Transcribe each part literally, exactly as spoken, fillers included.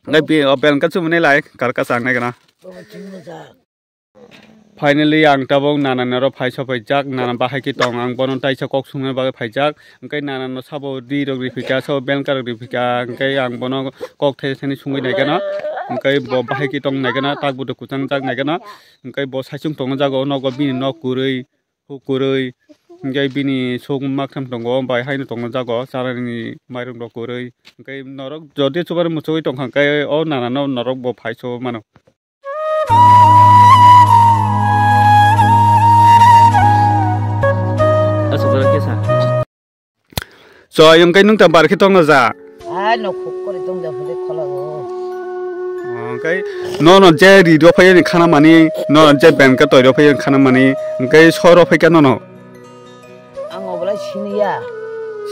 Hwnkhe bi-, o belengka chumani lai, karka chang nai gana. Finally, ang tabuk nana naro phai sopaijak, nana bahai khe tong, ang bono taisa kok sungna bagwi phaijak. Hwnkhe nana no sabo ri rok riphika, sabo belengka rok riphika, hwnkhe ang bono kok thai thani sungwi nai gana. Hwnkhe bo bahai khe tong nai gana, tak budo kwchang jak nai gana. Hwnkhe bo saichung tongna jago, nogo bini nok kwrwi. Huk kwrwi, hwnkhe bini suk maktham tongo, bai haino tongo jago, chanani mairum rok kwrwi. Hwnkhe norok jodi chubar muchugwi tongkha, hwnkhe o nana no norok bo phai so mano. Aswk jora khe sa. Choi, hwnkhe nwng ta bar khe tongna ja? Ai, no khuk kori tong ja phale kholago. Hwnkhe nono je ri rw phai ni khana mani, nono je belengka toi rw phai ni khana mani, hwnkhe soro phai kha nono? Ang obolai siniya.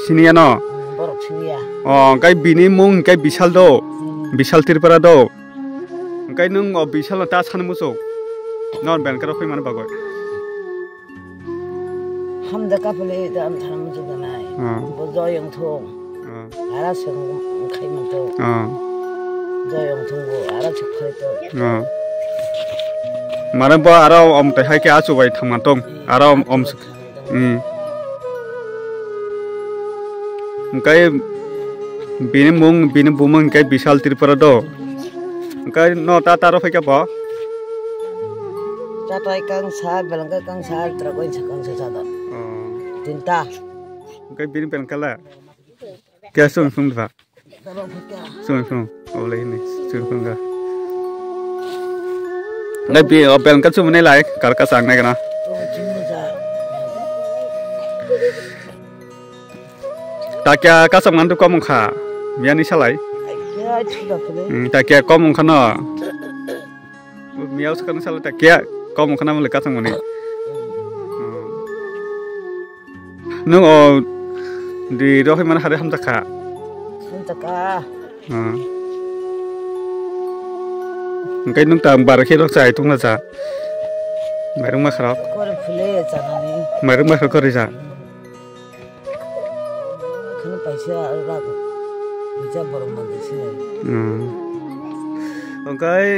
Siniya no? Hmm, borok siniya. O, hwnkhe bini mung hwnkhe Bisal do? Hmm. Bisal Tripura do? Hwnkhe nwng o Bisal no ta sani muchung? Nono belengka rw phai mani bagwi. Hamjakha phale da ang thana muchung ganai. Ah. Bo joyong thung. Ah. Ara sung khai mung to. Ah. Joyong thung bo ara suk khai to. Ah. Mane bo aro om tai hai khe achu bai thangma tong. Hmm. Aro om, om suk. Hmm. Hwnkhe bini mung, bini bumung hwnkhe Bisal Tripura do. Hwnkhe no ta taro phai kha bo? Chatai kang sa, belengka kang sa, trak oin sa kang sa sa da. Oh. Tinta. Hwnkhe bini belengka le? Kya sung sung da? Sung sung. Oleh ini sung sung ga. Ngai bi o belengka chumani lai, karka chang nai gana. Takya kasam ngan tu komung kha. Miyani salai. Ai, kya chuda kule. Hmm, takya komung kha no. Miyau sakang salai takya komung kha na mole kasam mani. Hmm. Nung o di rohoi mana hari hamjakha. Hamjakha. Hmm. Engkai nung tam bar khe rok chai tungna cha. Mairung makharok. Kore phule chanani. Mairung makharok kore cha. Kheno paisa rak. Paisa borok mangkhe sinai. Hmm. Engkai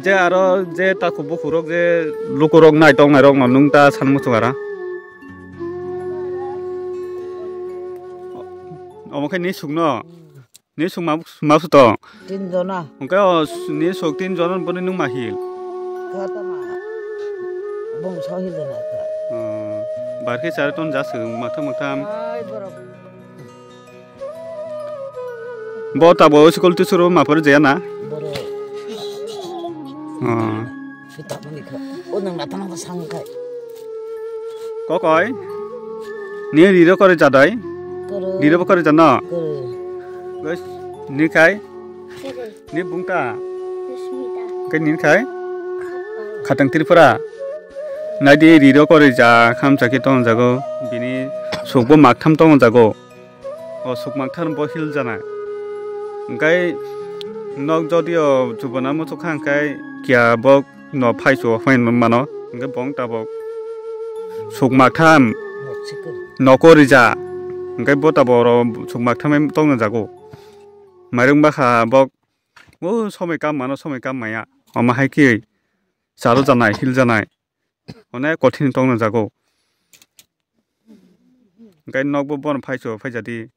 je aro je takhuk bukhuk rok je lukurok nai tong nai rok no nung ta san muchung ara. Omo khe ni sukno. Ni suk ma, ma su to. Tin jona. Hwnkhe o s-, ni suk tin jona boni nung ma hil. Kata ma. Bong so hil jona ka. Hmm. Bar khe char ton ja sung maktham maktham. Ai borok. Bo tabo school teacher ma por jaya na. Borok. Hmm. Sita mani kha. O nang na tang sang khai. Kokoi. Ni riro kore jadai. Kore. Riro bo kore jana. Kore. Guys, ni khai. Ni bungta. Kai ni khai. Khatang Tripura. Nai di riro kore ja kham chaki tong jago. Bini sukbo maktham tong jago. O sukmang than bo hil jana. Hwnkhe nok jodi o chubana muchuk kha hwnkhe kiya bo no phai chuo phai mano. Hwnkhe bong tabok sukmang than noko rija. Hwnkhe bo tabok oro sukmang than tongna jago. Mairung bakha bok o somoi kam mano somoi kam maya. Omo hai khe chalo janai hil janai. Onek kothin tongna jago. Hwnkhe nokbo bono phai chuo phai jadi.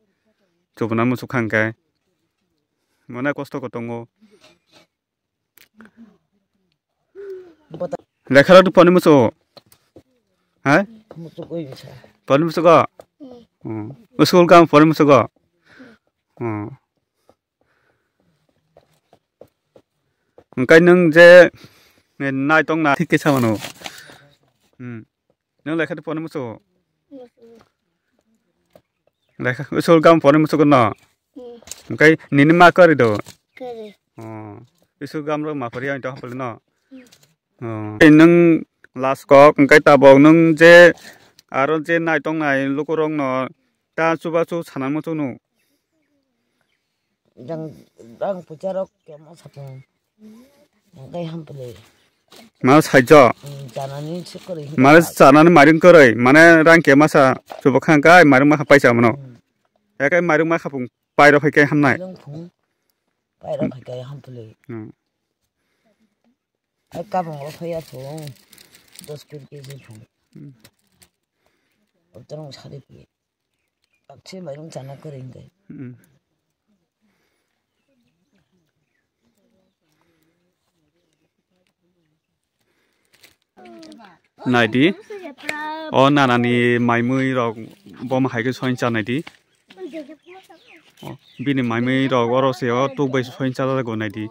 Chubana muchuk kha hwnkhe. Onek kosto ko tongo. Lekha rok poni muchuk. Ha? Muchuk oi bisa. Poni muchuk o? Hmm. School kam poni muchuk o? Hmm. Hwnkhe nwng je nai tong na thik khe samano. Hmm. Nwng lekha de poni muchuk? Lekha, school kam poni muchuk no? Hmm. Hwnkhe nini ma kari do? Kari. Oh. School kam ro ma pari ang to hapli no? Hmm. Oh. Nwng last kok hwnkhe tabok nwng je aro je nai tong nai lukurok no ta chubachu sana muchuk no? Jang, jang pucha rok kemo sapung. Jang kai hampele. Ma saijo? Hmm, janani se kore hin. Mane ka. Janani maring kore, mane rang kema sa chubo khang kai maring ma paisa mano. Hmm. Ekai maring ma khapung pairo phai kai hamnai. Jang phung. Paira phai kai ham tuli. Hmm. Ai kabang o phai ya thung. Dos kilo kg thung. Hmm. Otorong sari pi. Akse mairung chana kwrwi hwnkhe. Hmm. Naidi. O nanani maimui rok bom hai khe soin cha naidi. O, bini maimui rok oro se o tuk bai soin cha go naidi.